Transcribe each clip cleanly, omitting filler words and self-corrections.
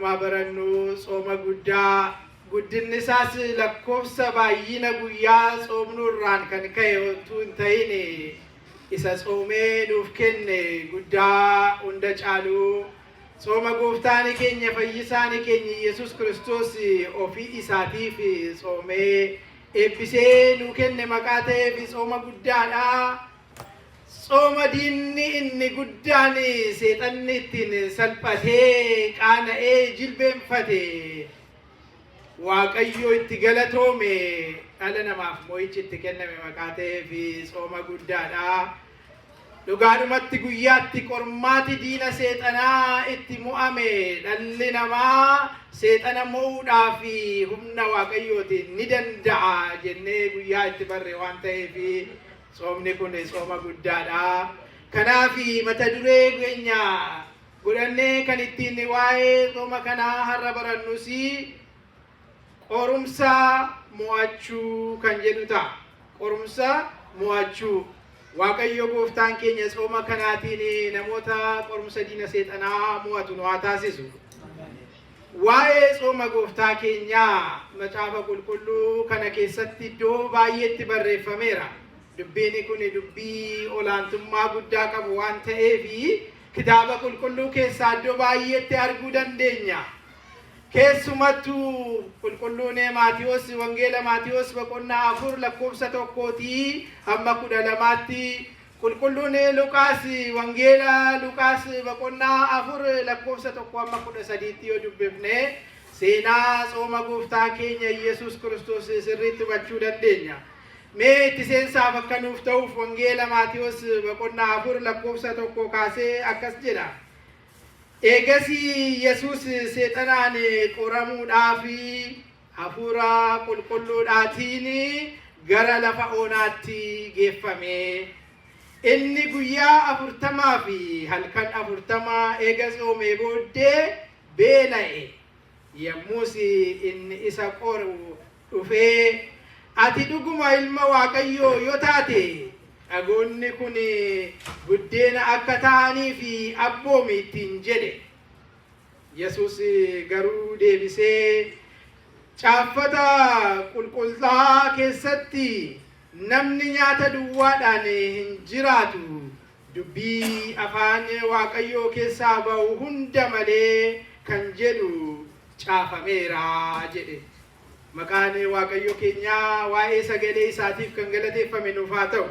Barannu tsooma guddaa, guddinni isaas lakkoofsa baay'ina guyyaa tsoomnuu irraan kan ka'e utuu hin ta'in, isa tsoomee nuuf kenne guddaa hunda caalu, tsooma gooftaan keenya fayyisaan keenya Yesuus Kiristoos ofii isaatiif tsoomee eebbisee nuu kenne maqaa ta'eef tsooma guddaadha. Tsooma diinni inni guddaan seexanni ittiin salphatee qaana'ee jilbeenfate, Waaqayyo itti galatoome, dhala namaaf mo'ichi itti kenname maqaa ta'eef tsooma guddaadha. Dhugaadhumatti guyyaatti qormaati diina seexanaa itti mo'ame, dhalli namaa seexana mo'uudhaaf humna Waaqayyootiin ni danda'a jennee guyyaa itti barre waan ta'eef tsoomni kun tsooma guddaadha. Kanaaf mata duree keenya godhannee kan ittiin waa'ee tsooma kanaa har'a barannus qorumsa mo'achuu kan jedhu ta'a. Qorumsa mo'achuu. Waaqayyo gooftaan keenya tsooma kanaatiin namoota qorumsa diina seexanaa mo'atu nu haa taasisu. Waa'ee tsooma gooftaa keenyaa macaafa qulqulluu kana keessatti iddoo baay'eetti barreeffameera. Dubbiin kun dubbii olaantummaa guddaa qabu waan ta'eef kitaaba qulqulluu keessaa iddoo baay'eetti arguu dandeenya. Keessumattuu qulqulluun Maatiyos, Wangeela Maatiyos boqonnaa 4 lakkoofsa 1tii hamma 12tti, qulqulluun Luqaas, Wangeela Luqaas boqonnaa 4 lakkoofsa 1 hamma 13tti yoo dubbifne seenaa tsooma gooftaa keenya Yesuus Kiristoos sirriitti hubachuu dandeenya. Mee itti seensaaf akka nuuf ta'uuf Wangeela Maatiyos boqonnaa 4 lakkoofsa 1 kaasee akkas jedha. Eegasii Yesuus seexanaan qoramuudhaaf hafuura qulqulluudhaatiin gara lafa onaatti geeffame. Inni guyyaa 40 fi halkan 40 eega tsoomee booddee beela'e. Yommus inni isa qoru dhufee, "Ati dhuguma ilma Waaqayyoo yoo taate, dhagoonni kun buddeena akka ta'aniif abboomi" ittiin jedhe. Yesuus garuu deebisee, "Caaffata qulqullaa'aa keessatti, 'Namni nyaata duwwaadhaan hin jiraatu, dubbii afaan Waaqayyoo keessaa ba'u hunda malee' kan jedhu caafameera" jedhe. Maqaan Waaqayyo keenyaa waa'ee sagalee isaatiif kan galateeffame nuuf haa ta'u.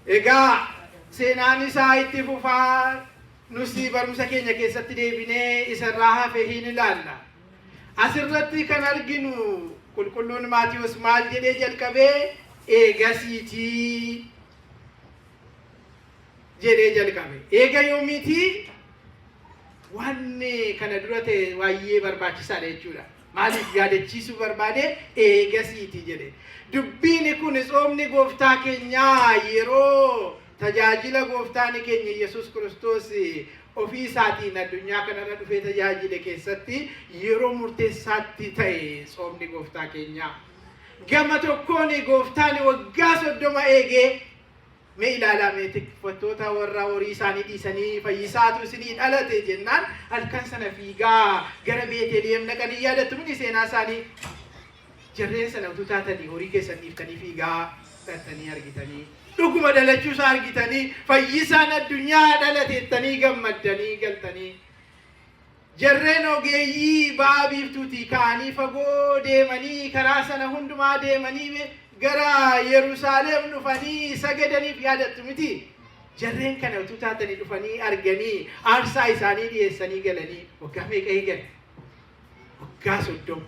Egaa seenaan isaa itti fufaa, nus barumsa keenya keessatti deebinee isarraa hafe hin ilaalla. Asirratti kan arginu qulqulluun Maatiyos maal jedhee jalqabee? "Eegasiitii" jedhee jalqabe. Eega yoomiitii? Wanni kana dura ta'e baay'ee barbaachisaadha jechuudha. Maaliif yaadachiisuu barbaade? "Eegasiiti" jedhe. Dubbiin kun tsoomni gooftaa keenyaa yeroo tajaajila gooftaan keenya Yesuus Kiristoos ofii isaatiin addunyaa kanarra dhufee tajaajile keessatti yeroo murteessaatti ta'e tsoomni gooftaa keenyaa. Gama tokkoon gooftaan waggaa 30 eegee, mee ilaalaa, mee tikfattoota warra horii isaanii dhiisanii fayyisaatu isinii dhalate jennaan halkan sana fiigaa gara Beeteliyeem dhaqanii, yaadattu miti seenaa isaanii? Jarreen sana utuu taatanii horii keessan dhiiftanii fiigaa dhaqxanii argitanii, dhuguma dhalachuu isaa argitanii, fayyisaan addunyaa dhalateettanii gammaddanii galtanii. Jarreen ogeeyyii ba'a biiftuutii ka'anii fagoo deemanii, karaa sana hundumaa deemanii gara Yerusaalem dhufanii sagadaniif, yaadattu miti? Jarreen kana utuu taatanii dhufanii arganii aarsaa isaanii dhiyeessanii galanii waggaa meeqa eegan? Waggaa 30.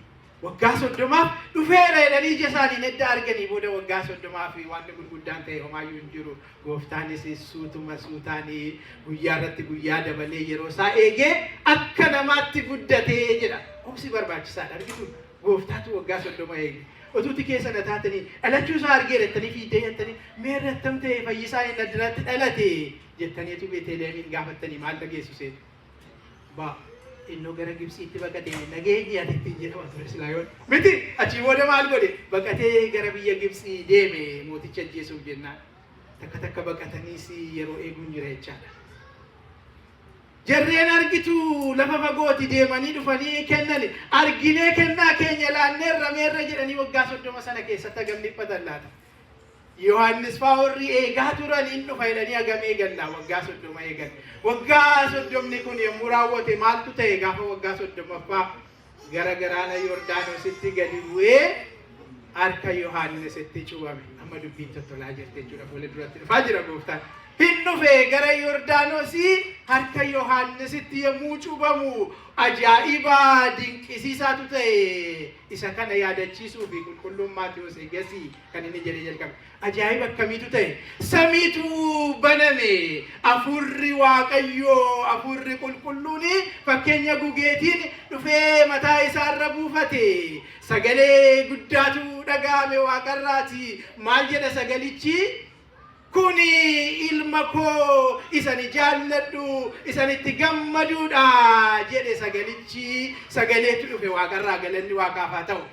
Waggaa 30f dhufeera jedhanii ija isaaniin edda arganii booda waggaa 30f wanti gurguddaan ta'e homaayyuu hin jiru. Gooftaanis suutuma suutaanii guyyaa irratti guyyaa dabalee yeroo isaa eegee akka namaatti guddatee jedha. Obsi barbaachisaadha, argitu? Gooftaatu waggaa 30 eege. Utuuti keessa na taatanii dhalachuu isaa argeera jettanii fiiddee jettanii, meerre attam ta'e fayyisaan inni addunyaatti dhalate jettaniitu Beeteleemiin gaafattanii maal dhageessu seetu? Ba innoo gara Gibsiitti baqatee nageenyi ati ittiin jedhama ture silaa yoon miti. Achii booda maal godhe? Baqatee gara biyya Gibsii deeme mooticha ajjeesuuf jennaan. Takka takka baqataniis yeroo eeguun jira jechaadha. Jarreen argitu lafa fagooti deemanii dhufanii kennani. Arginee kennaa keenya laanneerra meerra jedhanii waggaa 30 sana keessatti hagam dhiphatan laata? Yohaannis faa warri eegaa turan hin dhufa jedhanii hagam eegallaa waggaa 30 eegan. Waggaa 30ni kun yommuu raawwate maaltu ta'e? Gaafa waggaa 30ffaa gara galaana Yordaanositti gadi bu'ee harka Yohaannisitti cuuphame. Amma dubbiin tottolaa jirti jechuudha. Fuula duratti dhufaa jira gooftaan. Hin dhufe gara Yordaanosii harka Yohaannisitti yommuu cuuphamu ajaa'iba dinqisiisaatu ta'e. Isa kana yaadachiisuu fi qulqulluun Maatiyuus eegasii kan inni jedhee jalqabe. Ajaa'iba akkamiitu ta'e? Samiitu baname. Hafuurri Waaqayyoo, hafuurri qulqulluun fakkeenya gugeetiin dhufee mataa isaarra buufate. Sagalee guddaatu dhaga'ame waaqarraati. Maal jedha sagalichi? Kuni ilma koo isa ani jaalladhu, isa ani itti gammaduudha jedhe sagalichi. Sagaleetu dhufe waaqarraa, galanni waaqaaf haa ta'u.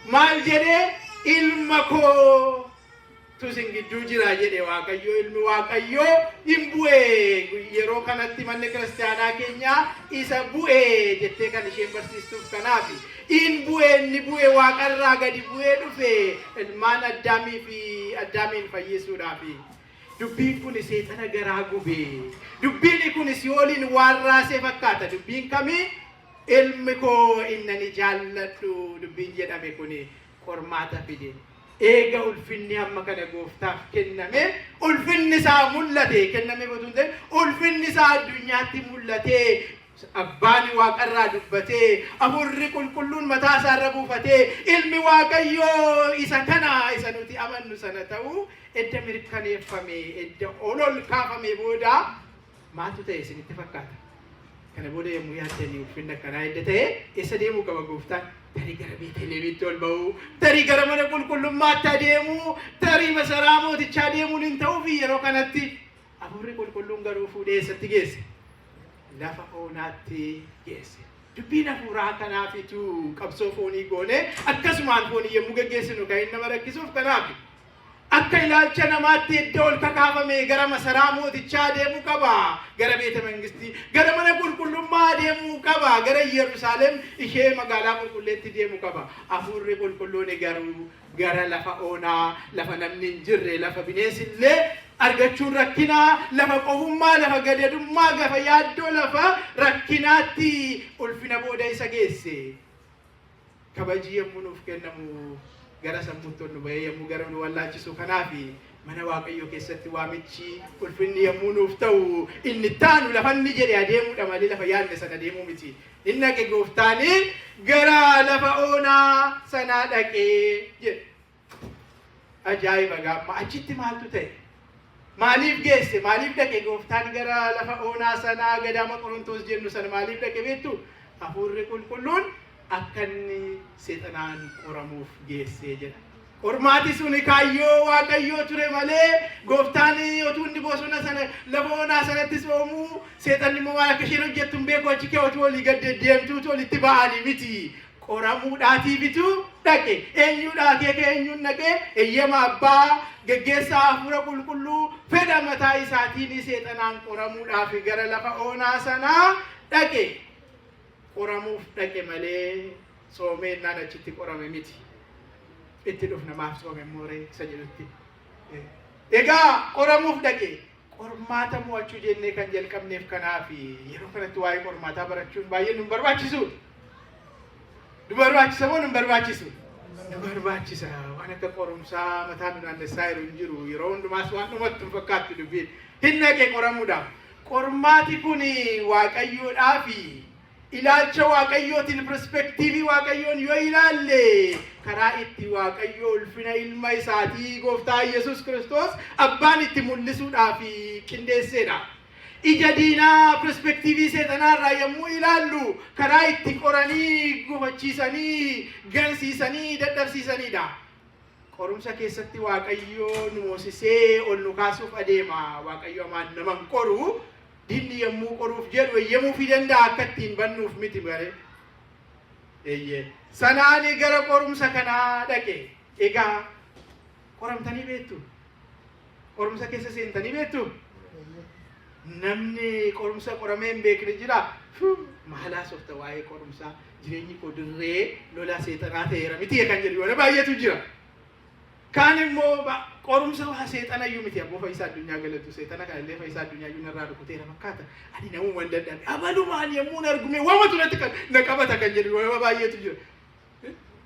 Maal jedhe? Ilma koo tu isin gidduu jira jedhe Waaqayyo. Ilmi Waaqayyoo hin bu'e. Yeroo kanatti manni kiristaanaa keenyaa isa bu'e jettee kan isheen barsiistuuf kanaaf. In bu'e, inni bu'e, waaqarraa gadi bu'ee dhufe ilmaan Addaamii fi Addaamiin fayyisuudhaaf. Dubbiin kun seexana garaa gube. Dubbiin kun si'ooliin waan raasee fakkaata. Dubbiin kamii? Ilmi koo inni ani jaalladhu dubbiin jedhame kun qormaata fide. Eega ulfinni hamma kana gooftaaf kenname, ulfinni isaa mul'ate, kenname qotu hin ta'in, ulfinni isaa addunyaatti mul'ate, abbaan waaqarraa dubbatee, hafuurri qulqulluun mataa isaarra buufatee, ilmi Waaqayyoo isa kana isa nuti amannu sana ta'uu edda mirkaneeffame, edda ol ol kaafame booda maaltu ta'e isinitti fakkaata? Kana booda yommuu yaaddanii ulfinni akkanaa edda ta'e eessa deemuu qaba gooftaan? Tarii gara Beeteleemitti ol ba'uu, tarii gara mana qulqullummaatti adeemuu, tarii masaraa mootichaa deemuun hin ta'uufi yeroo kanatti. Hafuurri qulqulluun garuu fuudhee eessatti geesse? Lafa onaatti geesse. Dubbiin hafuuraa kanaafitu qabsoo foonii goone akkasumaan foonii yommuu geggeessinu kan inni nama rakkisuuf kanaafi. Akka ilaalcha namaatti edda ol kakaafame gara masaraa mootichaa deemuu qaba. Gara beeta mangistii, gara mana qulqullummaa deemuu qaba. Gara Yerusaalem ishee magaalaa qulqulleetti deemuu qaba. Hafuurri qulqulluun garuu gara lafa onaa, lafa namni hin jirre, lafa bineensi illee argachuun rakkinaa, lafa qofummaa, lafa gadadummaa, lafa yaaddoo, lafa rakkinaatti ulfina booda isa geesse. Kabajii yommuu nuuf kennamu gara sammuutti ol nu bahee yommuu gara nu wallaalchisu, kanaaf mana Waaqayyoo keessatti waamichi ulfinni yommuu nuuf ta'u inni taanu lafa inni jedhe adeemuudha malee lafa yaadne sana adeemuu miti. Inni dhaqe gooftaanii gara lafa onaa sanaa dhaqee jedhe. Ajaa'iba gaamma achitti maaltu ta'e? Maaliif geesse? Maaliif dhaqe gooftaan gara lafa onaa sanaa, gadaama Qorontoos jennu sana maaliif dhaqe beektu? Hafuurri qulqulluun akka inni seexanaan qoramuuf geessee jedha. Qormaati suni kaayyoo Waaqayyoo ture malee gooftaan otuu inni bosona sana lafa onaa sanatti soomuu seexanni immoo waan akka isheen hojjettu hin beeku achi kee otuu olii gad deddeemtuutu olitti ba'anii miti. Qoramuudhaatiifitu dhaqe. Eenyuudha akeeka eenyuun dhaqe? Eeyyama abbaa geggeessaa hafuura qulqulluu fedha mataa isaatiin seexanaan qoramuudhaaf gara lafa onaa sanaa dhaqe. Qoramuuf dhaqe malee soomeennaan achitti qorame miti. Itti dhufna maaf soome immoo ree isa jedhutti. Egaa qoramuuf dhaqe. Qormaata mo'achuu jennee kan jalqabneef kanaaf yeroo kanatti waa'ee qormaataa barachuun baay'ee nu barbaachisu. Nu barbaachisa moo nu barbaachisu? Nu barbaachisa. Waan akka qorumsaa mataa nu naannessaa jiru hin jiru. Yeroo hundumaas waan dhumattu hin fakkaattu dubbiin. Hin dhaqe qoramuudhaaf. Qormaati kun Waaqayyoodhaafi ilaalcha Waaqayyootiin, perspective Waaqayyoon yoo ilaalle, karaa itti Waaqayyo ulfina ilma isaatii gooftaa Yesus Kiristoos abbaan itti mul'isuudhaaf qindeesseedha. Ija diinaa, perspective seexanaa irraa yommuu ilaallu, karaa itti qoranii gufachiisanii gansiisanii dadhabsiisanidha. Qorumsa keessatti Waaqayyo nu moosisee ol nu kaasuuf adeema. Waaqayyo hamaan nama hin qoru. Diinni yommuu qoruuf jedhu eeyyamuufii danda'a akka ittiin bannuuf miti malee. Eeyyee. Sanaani gara qorumsa kanaa dhaqe. Egaa qoramtanii beektu? Qorumsa keessa seentanii beektu? Namni qorumsa qoramee hin beekne jiraa? Maal haasofta waa'ee qorumsaa? Jireenyi koo dirree lola seexanaa ta'eera miti kan jedhu yoona baay'eetu jira. Kaan immoo qorumsa waa seexana iyyuu miti abboo fayyisaa addunyaa galatu seexana kana illee fayyisaa addunyaa iyyuu narraa rukuteera fakkaata. Ani namuman dadhabe. Abalumaan yommuun argume wamatu natti kan na qabata kan jedhu yoona baay'eetu jira.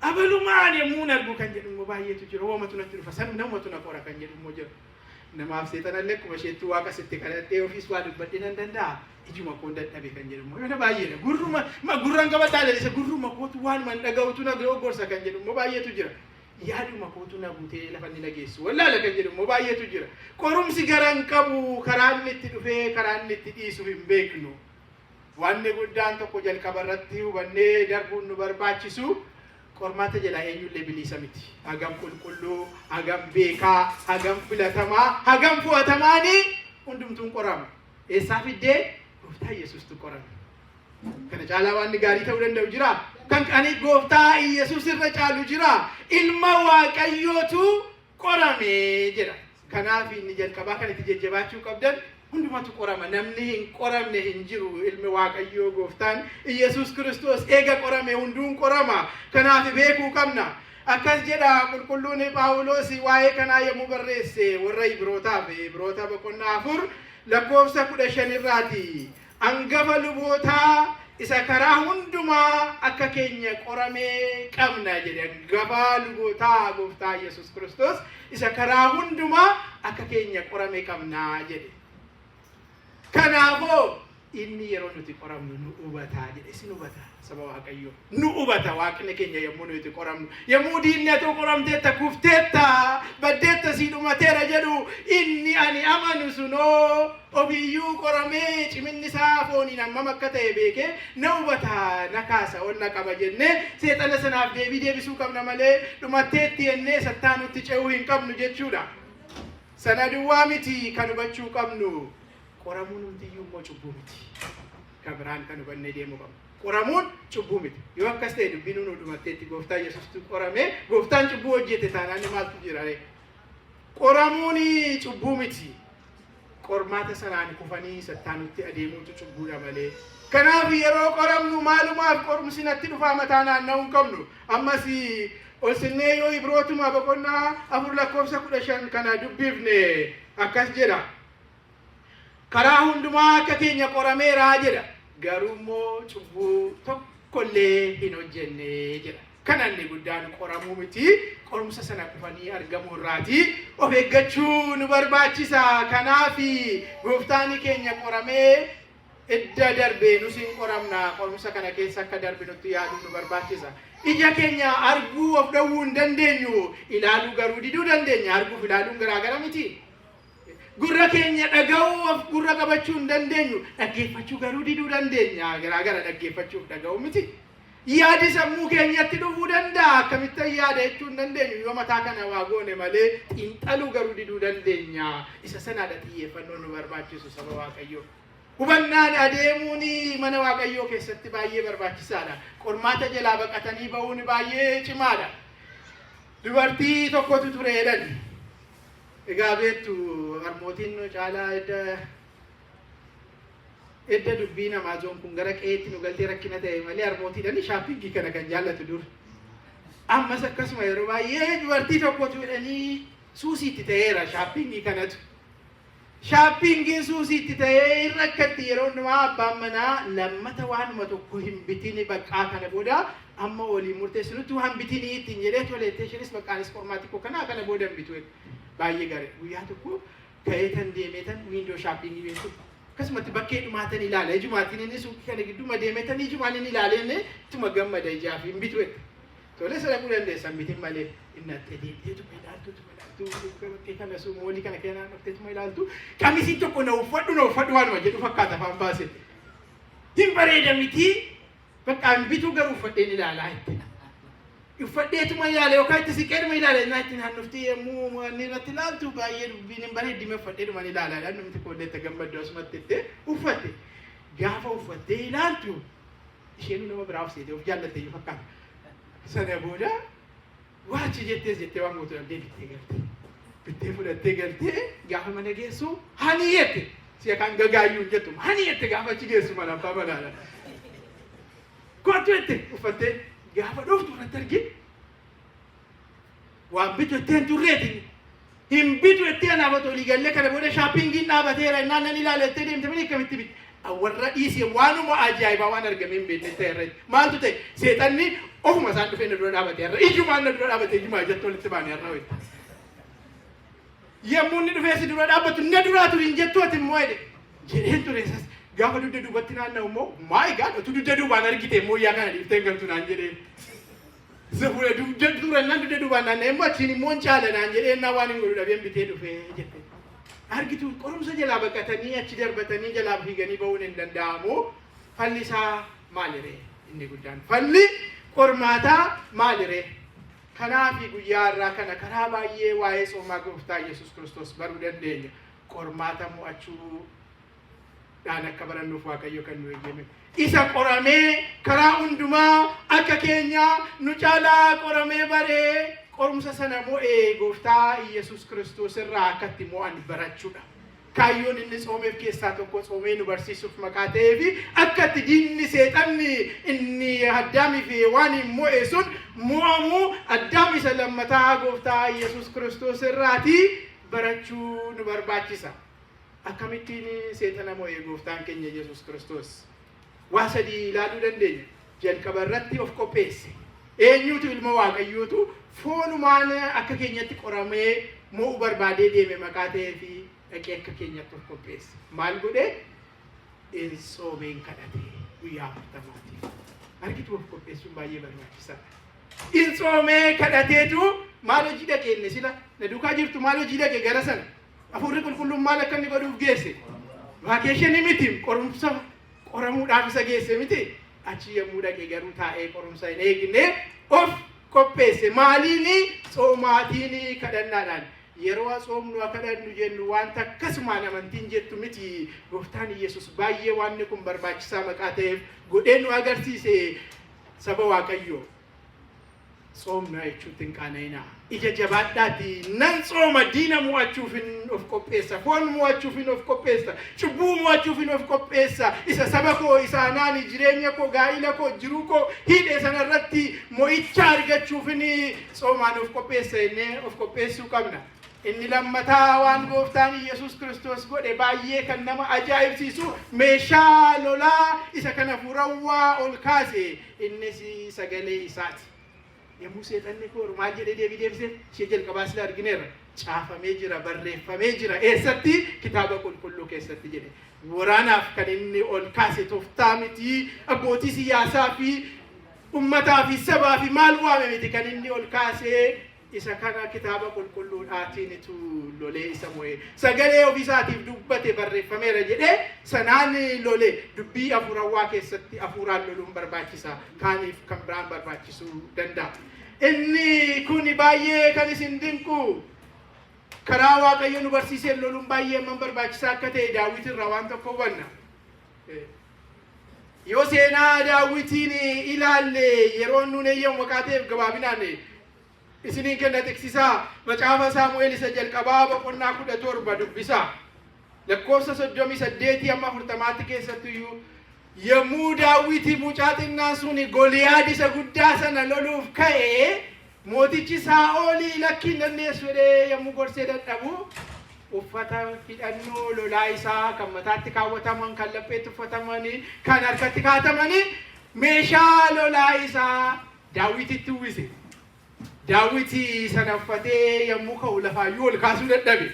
Abalumaan yommuun argu kan jedhu immoo baay'eetu jira. Wamatu natti dhufa san namatu na qora kan jedhu immoo jira. Namaaf seexanallee akkuma isheetti waaqa sitti kadhadhee ofiis waa dubbadhee nan danda'a. Ijuma koon dadhabe kan jedhu immoo yoona baay'eedha. Gurruma ma gurran qabadhaa jedhe isa gurruma kootu waanuma hin dhaga'utu na gorsa kan jedhu immoo baay'eetu jira. Yaaduma kootu na butee lafa inni na geessu wallaala kan jedhu immoo baay'eetu jira. Qorumsi gara hin qabu, karaa inni itti dhufee karaa inni itti dhiisu hin beeknu. Wanni guddaan tokko jalqaba irratti hubannee darbuun nu barbaachisu qormaata jalaa eenyullee biliisa miti. Hagam qulqulluu, hagam beekaa, hagam filatamaa, hagam fo'atamaani hundumtuun qorama. Eessaa fiddee? Gooftaa Yesuustu qorame. Kana caalaa waan gaarii ta'uu danda'u jira? Kan ani gooftaa Iyyasuus irra caalu jira? Ilma Waaqayyootu qorame jedha. Kanaaf inni jalqabaa kan itti jajjabaachuu qabdan hundumatu qorama. Namni hin qoramne hin jiru. Ilmi Waaqayyoo gooftaan Iyyasuus Kiristoos eega qorame hunduun qorama. Kanaaf beekuu qabna. Akkas jedha qulqulluun Phaawulos waa'ee kanaa yommuu barreesse warra Ibrootaaf, Ibroota boqonnaa 4 lakkoofsa 15 irraati. Angafa lubootaa isa karaa hundumaa akka keenya qorame qabna jedhe. Angafa lubootaa gooftaa Yesuus Kiristoos isa karaa hundumaa akka keenya qorame qabna jedhe. Kanaafoo inni yeroo nuti qoramnu nu hubata jedhe. Isin hubata saba Waaqayyoo. Nu hubata Waaqni keenya yommuu nuti qoramnu. Yommuu diinni atoo qoramteetta, kufteetta, baddeetta, sii dhumateera jedhu inni ani amanu sunoo ofiiyyuu qoramee ciminni isaa fooniin hammam akka ta'e beekee na hubata, na kaasa, ol na qaba jennee seexana sanaaf deebii deebisuu qabna malee dhumatteetti jennee sattaanutti ce'uu hin qabnu jechuudha. Sana duwwaa miti kan hubachuu qabnu. Qoramuun humtiyyuu immoo cubbuu miti. Kan biraan kan hubannee deemuu qabnu. Qoramuun cubbuu miti. Yoo akkas ta'e dubbiin nu dhumatteetti gooftaa Yesuustu qorame, gooftaan cubbuu hojjete taanaan maaltu jira ree? Qoramuun cubbuu miti. Qormaata sanaan kufanii sattaanutti adeemuutu cubbuudha malee. Kanaaf yeroo qoramnu maalumaaf qorumsi natti dhufaa mataa naanna'uu hin qabnu. Ammas ol sinnee yoo Ibrootuma boqonnaa 4 lakkoofsa 15 kana dubbifne akkas jedha. Karaa hundumaa akka keenya qorameera jedha. Garuu immoo cubbuu tokkollee hin hojjenne jedha. Kana inni guddaan qoramuu miti, qorumsa sana kufanii argamuu irraati of eeggachuu nu barbaachisa. Kanaaf gooftaan keenya qoramee edda darbee nus hin qoramna. Qorumsa kana keessa akka darbinutti yaaduu nu barbaachisa. Ija keenya arguu of dhowwuu hin dandeenyu. Ilaaluu garuu diduu dandeenya. Arguuf ilaaluun garaagara miti. Gurra keenya dhaga'uu of gurra qabachuu hin dandeenyu. Dhaggeeffachuu garuu diduu dandeenya. Garaagara dhaggeeffachuuf dhaga'uu miti. Yaadi sammuu keenyatti dhufuu danda'a. Akkamittan yaada jechuu hin dandeenyu. Yoo mataa kana waa goone malee xiinxaluu garuu diduu dandeenya. Isa sanaadha xiyyeeffannoon nu barbaachisu saba Waaqayyoo. Hubannaan adeemuun mana Waaqayyoo keessatti baay'ee barbaachisaadha. Qormaata jalaa baqatanii ba'uun baay'ee cimaadha. Dubartii tokkotu ture jedhan. Egaa beektu harmootiin nu caalaa edda edda dubbiin Amaazoon kun gara qe'eetti nu galtee rakkina ta'e malee harmootiidhaan shaappingii kana kan jaallatu dur. Ammas akkasuma yeroo baay'ee dubartii tokkotu jedhanii suusiitti ta'eera shaappingii kanatu. Shaappingiin suusiitti ta'ee hin rakkatti yeroo hundumaa abbaan manaa lammata waanuma tokko hin bitini baqqaa kana booda amma waliin murteessinutti waan bitinii ittiin jedhee tole jettee isheenis baqqaanis qormaati koo kanaa kana booda hin bitu baay'ee gaarii guyyaa tokko ka'ee tan deemee tan wiindoo shaappingii beektu akkasumatti bakkee dhumaa tan ilaala ijumaatiin inni suuqii kana gidduma deemee tan ijumaan inni ilaalee inni ittuma gammada ijaaf hin bitu jette. Tole isa dhaquu dandeessa hin bitin malee inni hattee deemteetuma ilaaltuutuma ilaaltu bakkee kana sun moolii kana keenaan dhufteetuma ilaaltu qamisiin tokko na uffadhu na uffadhu waanuma jedhu fakkaata afaan baase. Hin bareeda miti bakka hin bituu garuu uffadheen ilaalaa itti. Uffadheetuma ilaala yookaan itti siqeedhuma ilaala innaa ittiin handhufti yommuu inni irratti ilaaltu baay'ee dubbiin hin bareeddi mee uffadheedhuma ilaala namni koollee itti gammaddu asumatti itti uffatte. Gaafa uffattee ilaaltu isheen nama biraa of seetee of jaallatte iyyuu fakkaata. Sana booda waachi jettees jettee waan gootu dhabdee bittee galte. Bittee fudhattee galtee gaafa mana geessu hani jette. Si'a kaan gagaayyuu hin jettu. Maani jette gaafa achi geessu mana abbaa manaadha. Kottu jette uffattee gaafa dhuftu irratti argin. Waan bitu jettee hin turreeti. Hin bitu jettee anaaf otoo olii gallee kana booda shoppingiin dhaabateera innaan nan ilaala jettee deemte malee akkamitti bitti. Warra dhiisee waanuma ajaa'ibaa waan argamee hin beekne ta'e irratti. Maaltu ta'e? Seexanni ofuma isaan dhufee na dura dhaabate har'a. Ijumaan na dura dhaabate, ijumaa ijatti walitti baane har'a wayi. Yommuu inni dhufee si dura dhaabbatu na duraa turi hin jettu ati immoo jedhe. Jedheen ture isas gaafa dugda duubatti naanna'u immoo, my God, utuu dugda duubaan argite immoo yaa kana dhiiftee hin galtu naan jedhee. Isa fuula dugda durannaan dugda duubaan naanna'e immoo achiin immoo hin caala naan jedhee innaa waan hin godhu dhabeen bitee dhufee jette. Argitu, qorumsa jalaa baqatanii achi darbatanii jalaa fiiganii ba'uun hin danda'amu. Falli isaa maaliree? Inni guddaan. Falli qormaataa maaliree? Kanaafi guyyaa har'aa kana karaa baay'ee waa'ee soomaa Gooftaa Yesuus Kiristoos baruu dandeenya. Qormaata mo'achuu dhaan akka barannuuf Waaqayyo kan nu eeyyame. Isa qoramee karaa hundumaa akka keenyaa nu caalaa qoramee baree qorumsa sana mo'ee Gooftaa Yesuus Kiristoos irraa akka itti mo'an barachuudha. Kaayyoon inni tsoomeef keessaa tokko tsoomee nu barsiisuuf maqaa ta'ee fi akka itti diinni seexanni inni Addaamii fi Hewaaniin mo'e sun mo'amu Addaam isa lammataa Gooftaa Yesuus Kiristoos irraatii barachuu nu barbaachisa. Akkamittiin seexana mo'e Gooftaan keenya Yesuus Kiristoos? Waa sadii ilaaluu dandeenya. Jalqaba irratti of qopheesse. Eenyutu ilma Waaqayyootu foonumaan akka keenyatti qoramee mo'u barbaadee deeme maqaa ta'ee fi dhaqee akka keenyatti of qopheesse. Maal godhee? In tsoomeen kadhate guyyaa 40tiif. Argitu, of qopheessuun baay'ee barbaachisaadha. In tsoomee kadhateetu maal hojii dhaqe inni sila? Na duukaa jirtu? Maal hojii dhaqe gara sana? Hafuurri qulqulluun maal akka inni godhuuf geesse? Vacationii miti, qorumsa qoramuudhaaf isa geesse miti. Achi yommuu dhaqe garuu taa'ee qorumsa hin eegne, of qopheesse. Maaliini? Tsoomaatiin, kadhannaadhaan. Yeroo tsoomnu kadhannu jennu wanta akkasumaan amantiin jettu miti. Gooftaan Yesus baay'ee waanni kun barbaachisaa maqaa ta'eef godhee nu agarsiise. Saba Waaqayyoo, tsoomna jechuutti hin qaana'inaa. Ija jabaadhaati nan tsooma, diina mo'achuufin of qopheessa, foon mo'achuufin of qopheessa, cubbuu mo'achuufin of qopheessa, isa saba koo, isa anaani jireenya koo, gaa'ila koo, jiruu koo hidhe sana irratti mo'icha argachuufin tsoomaan of qopheessa jennee of qopheessuu qabna. Inni lammataa waan Gooftaan Yesuus Kiristoos godhe baay'ee kan nama ajaa'ibsiisu, meeshaa lolaa isa kan hafuurawwaa ol kaase, innis sagalee isaati. Yommuu seexanni kooru maal jedhee deebii deebisee? Ishee jalqabaa sila argineerra. Caafamee jira, barreeffamee jira. Eessatti? Kitaaba qulqulluu keessatti jedhe. Waraanaaf kan inni ol kaase tooftaa miti, abbootii siyaasaa fi ummataa fi sabaa fi maal waame miti kan inni ol kaase, isa kana kitaaba qulqulluudhaatiinitu lolee isa mo'e. Sagalee ofiisaatiif dubbate, barreeffameera jedhee sanaan lole. Dubbii hafuurawwaa keessatti hafuuraan loluun barbaachisa. Kaaniif kan biraan barbaachisuu danda'a. Inni kun baay'ee kan isin dinqu, karaa Waaqayyo nu barsiiseen loluun baay'ee amman barbaachisaa akka ta'e Daawit irraa waan tokko hubanna. Yoo seenaa Daawitiin ilaalle, yeroon nuun eeyyamu maqaa ta'eef gabaabinaan isiniin kenna tiksisaa. Macaafa Saamu'eel isa jalqabaa boqonnaa 17 dubbisaa. Lakkoofsa 38 amma 40tti keessattuyyuu, yommuu Daawiti mucaa xinnaan sun Goliyaad isa guddaa sana loluuf ka'e, mootichi Saa'oolii lakki hin dandeessu jedhee yommuu gorsee dadhabu, uffata hidhannoo lolaa isaa kan mataatti kaawwataman, kan lapheetti uffatamanii, kan harkatti kaa'atamanii, meeshaa lolaa isaa Daawititti uwwise. Daawiti sana uffatee yommuu ka'u lafaayyuu ol kaasuu dadhabe.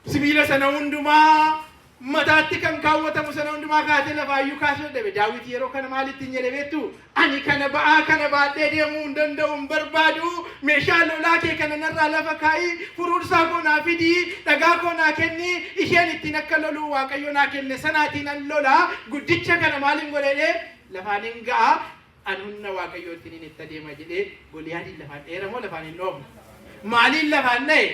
Sibiila sana hundumaa mataatti kan kaawwatamu sana hundumaa kaatee lafaayyuu kaasuu dadhabe. Daawit yeroo kana maal ittiin jedhe beektu? Ani kana ba'aa kana baadhee deemuu hin danda'u, hin barbaadu. Meeshaa lolaa kee kana narraa lafa kaa'ii, furuursaa koo naa fidii, dhagaa koo naa kenni, isheen ittiin akka loluu Waaqayyo naa kenne sanaatiin an lola. Guddicha kana maaliin godhee lafaan hin ga'a? An humna Waaqayyootiin hin itti adeema jedhee Goliyaadiin lafaan dheera moo lafaan hin dhoofne? Maaliin lafaan dha'e?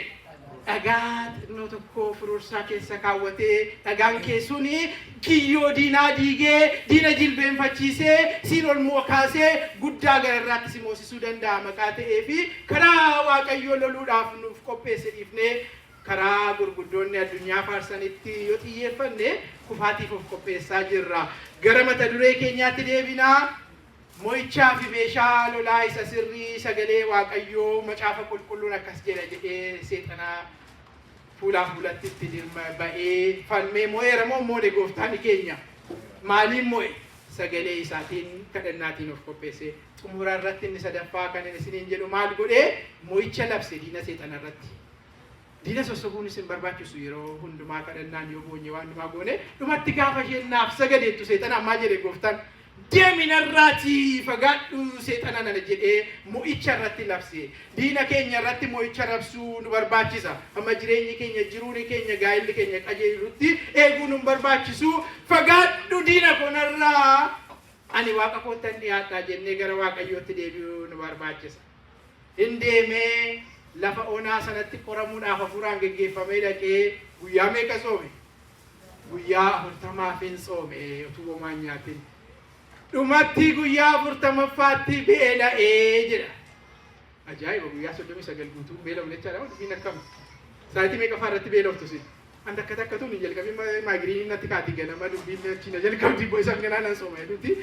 Dhagaa xinnoo tokko furuursaa keessa kaawwatee, dhagaan kee suni kiyyoo diinaa diigee, diina jilbeenfachiisee, siin ol moo kaasee guddaa gararraatti si moosisuu danda'a maqaa ta'ee fi karaa Waaqayyoo loluudhaaf nuuf qopheesse dhiifnee karaa Karaa gurguddoonni addunyaa faarsanitti yoo xiyyeeffanne kufaatiif of qopheessaa jirra. Gara mata duree keenyaatti deebinaa. Mo'ichaa fi meeshaa lolaa isa sirrii sagalee Waaqayyoo. Macaafa Qulqulluun akkas jedha jedhee seexanaa fuulaa fuulatti itti dhimma ba'ee falmee mo'eera moo moone gooftaan keenya? Maaliin mo'e? Sagalee isaatiin, kadhannaatiin of qopheesse. Xumura irratti inni sadaffaa kan inni isiniin jedhu, maal godhee mo'icha labse diina seexana irratti? Diina sossobuunis hin barbaachisu. Yeroo hundumaa kadhannaan yoo boonye, waan hundumaa goone, dhumatti gaafa isheen naaf sagadeettu seexanaan maal jedhe gooftaan? "Deemi narraatii, fagaadhu seexana nana" jedhee mo'icha irratti labse. Diina keenya irratti mo'icha labsuu nu barbaachisa. Amma jireenyi keenya, jiruun keenya, gaa'illi keenya qajeelutti eeguu nu barbaachisu. "Fagaadhu diina koo narraa, ani Waaqa koottan dhiyaadha" jennee gara Waaqayyootti deebi'uu nu barbaachisa. Hin deemee lafa onaa sanatti qoramuudhaaf hafuuraan geggeeffamee dhaqee guyyaa meeqa soome? Guyyaa 40f hin soome utuu homaa hin nyaatin. Dhumatti guyyaa 40ffaatti beela'ee jedha. Ajaa'iba! Guyyaa 39 guutuu beela'u jechaadha. Dubbiin akkam? Sa'aatii meeqa fa'aa irratti beeloftu si? An takka takka tun hin jalqabin migraine natti kaati. Ganama dubbiin achi na jalqabdi. Isaan ganaa nan sooma jedhutti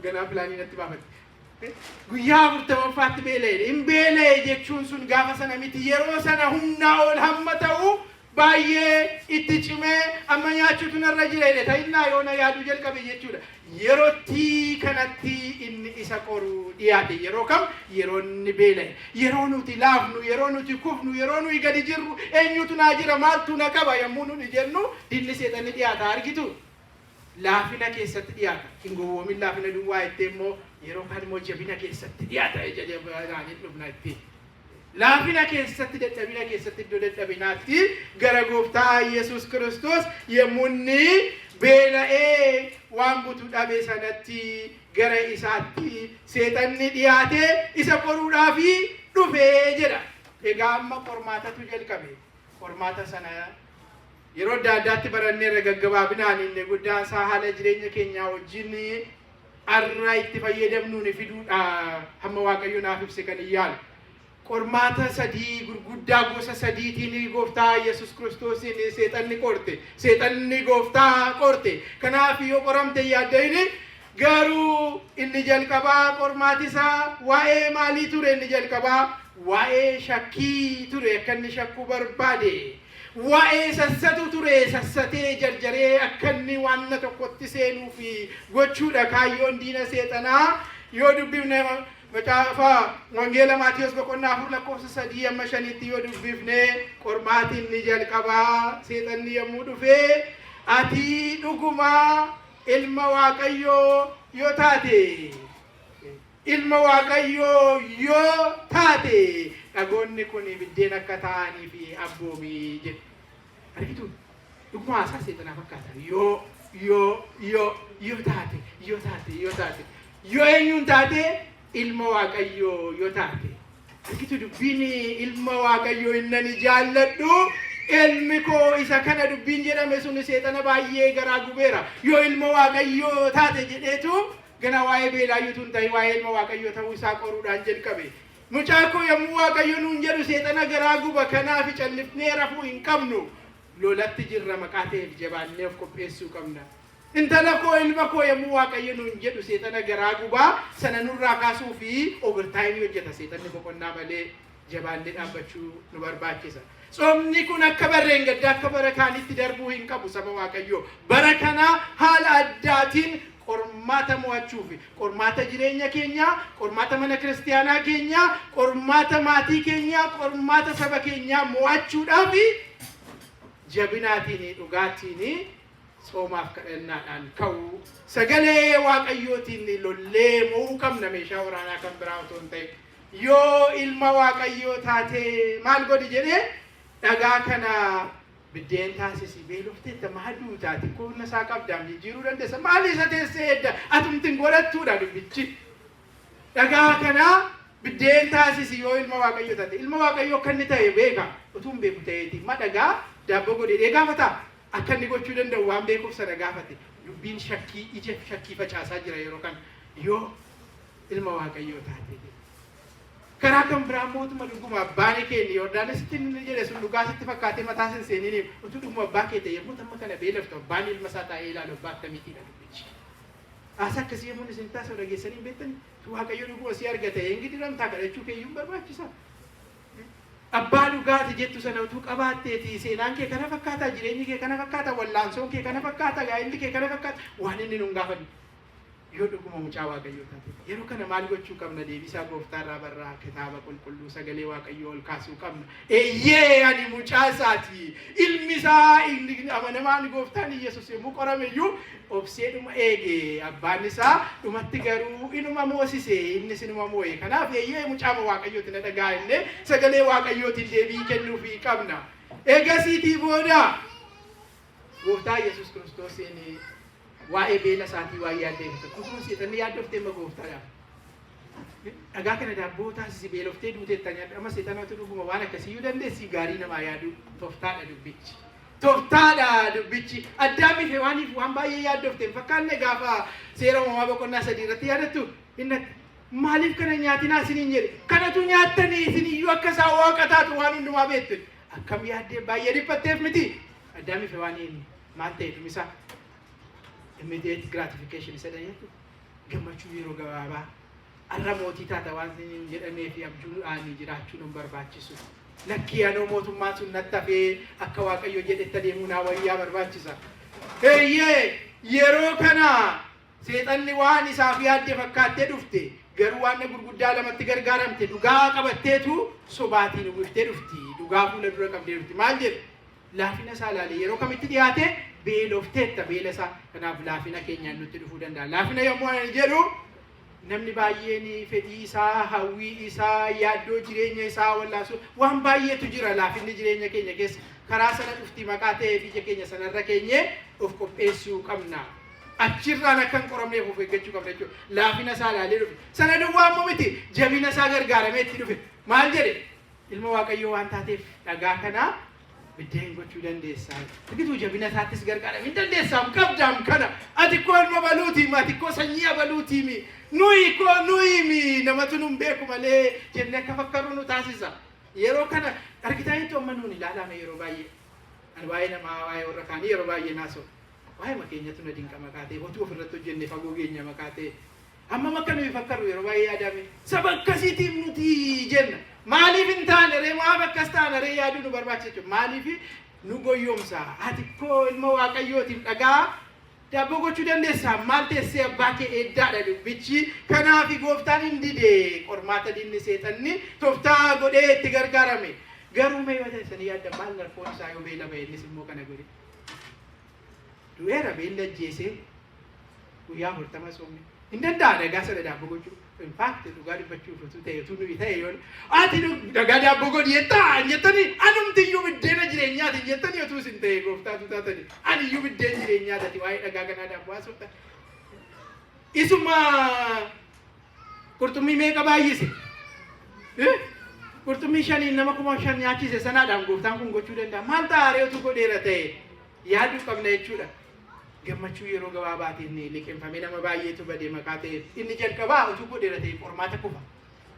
ganaa plan natti baafatti. Guyyaa 40ffaatti beela'e. Hin beela'e jechuun sun gaafa sana miti. Yeroo sana humnaa ol hamma ta'u baay'ee itti cimee amma nyaachuutu narra jira jedhe ta'innaa yoona yaaduu jalqabe jechuudha. Yerootti kanatti inni isa qoru dhiyaate. Yeroo kam? Yeroo inni beela'e. Yeroo nuti laafnu, yeroo nuti kufnu, yeroo nuyi gadi jirru, eenyutu naa jira, maaltu na qaba yommuu nuti jennu, dinni seexanni dhiyaata, argitu. Laafina keessatti dhiyaata. Hin gowwoomin, laafina duwwaa jettee immoo yeroo kaan immoo jabina keessatti dhiyaata. Ija jabinaan hin dhufna itti. Laafina keessatti, dadhabina keessatti, iddoo dadhabinaatti gara gooftaa Yesuus Kiristoos yommuu inni beela'ee waan butu dhabe sanatti gara isaatti seexanni dhiyaatee isa qoruudhaafi dhufee jedha. Egaa amma qormaatatu jalqabe. Qormaata sana yeroo adda addaatti baranneerra. Gaggabaabinaan inni guddaan isaa haala jireenya keenyaa wajjin arra itti fayyadamnuun fiduudha hamma Waaqayyo naaf ibse kan hin yaalu. Qormaata sadii gurguddaa, gosa sadiitiin gooftaa Yesus Kiristoosiin seexanni qorte. Seexanni gooftaa qorte. Kanaaf yoo qoramte yaadda'ini. Garuu inni jalqabaa qormaati isaa waa'ee maalii ture? Inni jalqabaa waa'ee shakkii ture, akka inni shakkuu barbaade. Waa'ee sassatu ture, sassatee jarjaree akka inni waan tokkotti seenuu fi gochuudha kaayyoon diina seexanaa. Yoo dubbifne, macaafa Wangeela Maatiyos boqonnaa 4 lakkoofsa 3 hamma 5tti yoo dubbifne, qormaatiin ni jalqabaa seexanni yommuu dhufee, "Ati dhugumaa ilma Waaqayyoo yoo taate, ilma Waaqayyoo yoo taate, dhagoonni kun biddeen akka ta'anii fi abboomii" jedhe. Argitu, dhuguma haasaa seexanaa fakkaata. Yoo, yoo, yoo, yoo taate, yoo taate, yoo taate, yoo eenyuun taate? Ilma Waaqayyoo yoo taate. Argitu, dubbiin ilma Waaqayyoo innani jaalladhu, ilmi koo isa kana dubbiin jedhame sun seexana baay'ee garaa gubeera. Yoo ilma Waaqayyoo taate jedheetu gana waa'ee beelaayyuutu hin ta'in waa'ee ilma Waaqayyoo ta'uu isaa qoruudhaan jalqabe. Mucaa koo yommuu Waaqayyo nuun jedhu seexana garaa guba. Kanaaf callifnee rafuu hin qabnu. Lolatti jirra maqaa ta'eef jabaannee of qopheessuu qabna. Intala koo, ilma koo yommuu Waaqayyo nuun jedhu seexana garaa gubaa. Sana nurraa kaasuu fi overtime hojjeta seexanni. Boqonnaa malee jabaannee dhaabbachuu nu barbaachisa. Tsoomni kun akka barreen gaddaa, akka bara kaanitti darbuu hin qabu, saba Waaqayyoo. Bara kana haala addaatiin qormaata mo'achuuf, qormaata jireenya keenyaa, qormaata mana kiristiyaanaa keenyaa, qormaata maatii keenyaa, qormaata saba keenyaa mo'achuudhaaf jabinaatiin, dhugaatiin, tsoomaaf kadhannaadhaan ka'uu, sagalee Waaqayyootiin lollee mo'uu qabna, meeshaa waraanaa kan biraa otoo hin ta'in. Yoo ilma Waaqayyoo taate maal godhi jedhee? Dhagaa kana biddeen taasisi, beelofteetta, maaduu taate, koonna isaa qabdaam jijjiiruu dandeessa, maal isa teessee edda atumti hin godhattuudha dubbichi. Dhagaa kana biddeen taasisi yoo ilma Waaqayyoo taate. Ilma Waaqayyoo akka inni ta'e beeka. Utuu hin beeku ta'eeti ma dhagaa daabboo godhee gaafata? Akka inni gochuu danda'u waan beekuuf sana gaafate. Dubbiin shakkii, ija shakkii facaasaa jira yeroo kana. Yoo ilma Waaqayyoo taate. Karaa kan biraa mootuma dhuguma abbaan keenya Yordaanositti inni jedhe sun dhugaa sitti fakkaatee mataa sin seeniin, utuu dhuguma abbaa kee ta'e, yommuu amma kana beeloftu, abbaan ilma isaa taa'ee ilaalu abbaa akkamiitiidha dubbichi? Haasaa akkasii yommuu isin taasisu dhageessanii hin beektanii? Waaqayyo dhuguma si argate hin gidiramtaa, kadhachuu keeyyuu hin barbaachisa. Abbaa dhugaati jettu sana utuu qabaatteeti, seenaan kee kana fakkaata, jireenyi kee kana fakkaata, wallaansoon kee kana fakkaata, gaa'illi kee kana fakkaata, waan inni nun gaafannu. Yoo dhuguma mucaa Waaqayyoo taate, yeroo kana maal gochuu qabna? Deebisaa gooftaa irraa barraa kitaaba qulqulluu, sagalee Waaqayyoo ol kaasuu qabna. Eeyyee, ani mucaa isaati. Ilmi isaa inni amanamaan gooftaan Yesus yommuu qorame iyyuu obsee dhuma eege. Abbaan isaa dhumatti garuu inuma moosise, innis inuma moo'e. Kanaaf eeyyee, mucaama Waaqayyooti na dhagaa illee sagalee Waaqayyootiin deebii kennuufii qabna. Eegasiitii booda gooftaa Yesus Kiristoosiin waa'ee beela isaatii waan yaaddee hin tokko. Dhuguma seexanni yaaddoftee amma gooftaadhaaf. Dhagaa kana daabboo taasisi, beeloftee duuteetta nyaadhu. Amma seexanatu dhuguma waan akkasiyyuu dandeessi gaarii namaa yaaduu, tooftaadha dubbichi. Tooftaadha dubbichi. Addaamii fi Hewaaniif waan baay'ee yaaddofte hin fakkaanne. Gaafa Seera Uumamaa boqonnaa 3 irratti yaadattu, inni maaliif kana nyaatinaa isiniin jedhe, kanatu nyaattanii isin iyyuu akka isaan waaqa taatu waan hundumaa beektu. Akkam yaaddee baay'ee dhiphatteef miti? Addaamii fi Hewaaniin maal ta'e dhumisaa? Immediate gratification isa jedhu, gammachuu yeroo gabaabaa. Har'a mootii taata waan isiniin jedhamee fi abjuudhaan jiraachuun hin barbaachisu. Lakkii, anoo mootummaan sun natti hafee akka Waaqayyo jedhetti adeemuu naa wayyaa barbaachisa. Eeyyee, yeroo kana seexanni waan isaaf yaadde fakkaattee dhufte, garuu waan gurguddaa lamatti gargaaramte. Dhugaa qabatteetu sobaatiin uwwiftee dhufti. Dhugaa fuula dura qabdee dhufti. Maal jedhu? Laafina isaa ilaale. Yeroo kamitti dhiyaate? Beelofteetta, beela isaa. Kanaaf laafina keenyaan nutti dhufuu danda'a. Laafina yommuu ani jedhu, namni baay'een fedhii isaa, hawwii isaa, yaaddoo jireenya isaa wallaansuu waan baay'eetu jira. Laafinni jireenya keenya keessa karaa sana dhufti maqaa ta'eef ija keenya sanarra keenyee of qopheessuu qabna. Achirraan akka hin qoramneef of eeggachuu qabna jechuudha. Laafina isaa ilaalee dhufe. Sana duwwaa immoo miti, jabina isaa gargaaramee itti dhufe. Maal jedhe? Ilma Waaqayyoo waan taateef dhagaa kanaa biddeen gochuu dandeessaa. Argituu, jabina isaattis gargaaramee hin dandeessaam, qabdaam kana. Ati koo ilma baluutiimi, ati koo sanyii abaluutiimi. Nuyi koo nuyi namatu nun beeku malee jennee akka fakkarru nu taasisa. Yeroo kana argitaa jettu, amma nuun ilaalame yeroo baay'ee. Ani waa'ee namaa, waa'ee warra kaanii yeroo baay'ee naasoo. Waa'ee makeenyatu na dinqa maqaa ta'e, hotuu ofirratti hojjenne fagoo geenya maqaa ta'e. Hammam akka nuyi fakkarru yeroo baay'ee yaadame. Saba akkasiitiif nuti jenna. Maaliif hin taane ree, maaf akkas taane ree yaaduu nu barbaachisa jechuudha. Maaliif nu goyyomsa? Ati koo ilma Waaqayyootiif dhagaa daabboo gochuu dandeessaa? Maal teessee abbaa kee eeddaadha dubbichi. Kanaaf gooftaan hin dide qormaata diinni seexanni tooftaa godhee itti gargaarame. Garuu mee yoo teessanii yaadda, maal rakkoon isaa yoo beela ba'e, innis immoo kana godhe? Du'eera, beelli ajjeesee, guyyaa 40 soomne. Hin danda'a dhagaa sana daabboo gochuu. In fact, dhugaa dubbachuuf utuu ta'e, utuu nuyi ta'e, yoo ati dhagaa daabboo godhi jettaa hin jettanii? Anumti iyyuu biddeena jireenyaati hin jettanii? Utuu isin ta'e, gooftaatu taatanii, ani iyyuu biddeen jireenyaati, ati waa'ee dhagaa kanaa daabboo haasofta. Isuma qurxummii meeqa baay'ise? Qurxummii shaniin nama 5,000 nyaachise sanaadhaan gooftaan kun gochuu danda'a. Maal ta'a ree utuu godheera ta'e? Yaaduu qabna jechuudha. Gammachuu yeroo gabaabaatiin liqimfamee nama baay'eetu bade maqaa ta'eef. Inni jalqabaa, utuu godheera ta'e qormaata kufa.